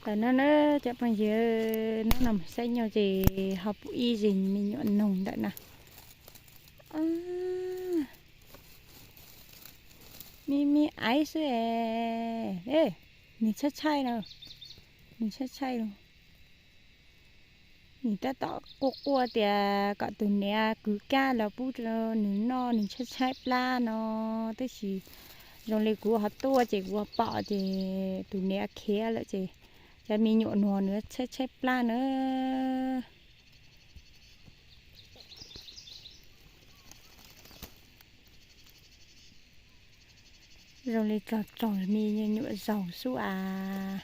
Tam no na cov phooj ywg, hnub no mus saib nyuj ces ho pom ib zes me nyuam noog ntawm na. Me me aiv xwb es, nws tshaib tshaib no, nws tshaib tshaib no. Nws tab tom quaj quaj tias kom tus niam kwv kab los pub rau nws noj, nws tshaib tshaib plab no. Tab sis zoo li kuv ho tuaj ces kuv ho pom ces tus niam khiav lawm ces cov me nyuam no nws tshaib tshaib plab na. Zoo li tsaug tsaug me nyuam zaus xwb as.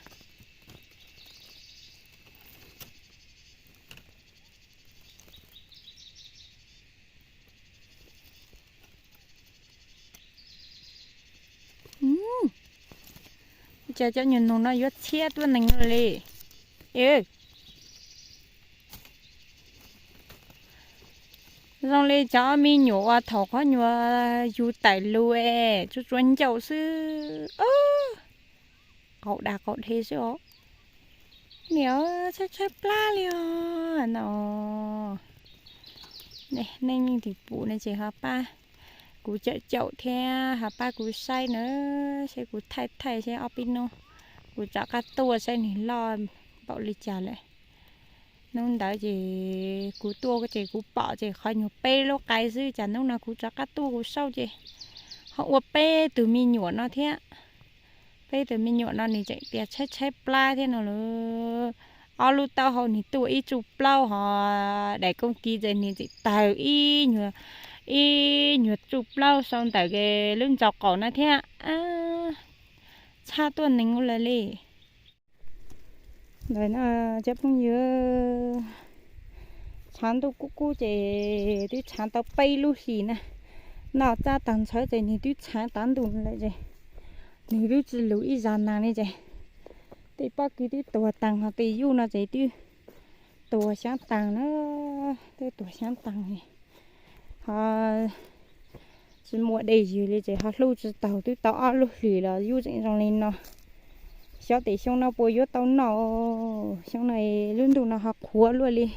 Ua cas cov nyuam noog no yuav txhiab tuab neeg li. Zoo li cov me nyuam uas thaum qhov nyuam yug tawm lus es tsuas tsuas ncauj xwb, qaug dag qaug dhev xwb os. Niam, tshaib tshaib plab li os no. Nej yeej tsis pum no ces ho pab kuv caum caum thiab ho pab kuv saib na, seb kuv thaij thaij seb ob peb hnub kuv rov qab tuaj saib nws loj npaum li cas lawm. Hnub ntawd ces kuv tuaj ces kuv pom ces qhov nyuag peb lub qai xwb, cas hnub no kuv rov qab tuaj kuv saib ces ho ua peb tug me nyuam no thiab. Peb tug me nyuam no nws tseem tias tshaib tshaib plab thiab no lawm. Ob lub taub hau nws tuaj ib tsuj plaub, ho daim kooj kiv ntawd nws tseem tawg ib nyuag, ib nyuag tsuj plaub sau ntawm lub ntsaum qaum no thiab. Txhiab tuab neeg ua luaj li. Ntawm no cov phooj ywg, tshav ntuj kub kub ces twb tshav tau peb lub hlis na. Noj txab tag ntshaw ces nws twb tshav tav ntuj lawm ces nws twb tsis lus ib zag nas li ces tej pob kws twb tuag taag, ho tej yuj no ces twb tuag xyaav taag na, twb tuag xyaav taag li. Ho tsis muaj dej ywg li ces ho hlub tsis taus, twb tau ob lub hlis los yub tseem zoo li no. Xyov tej xyoo no puas yuav tau noj, xyoo no lub ntuj no ho qhuav luaj li.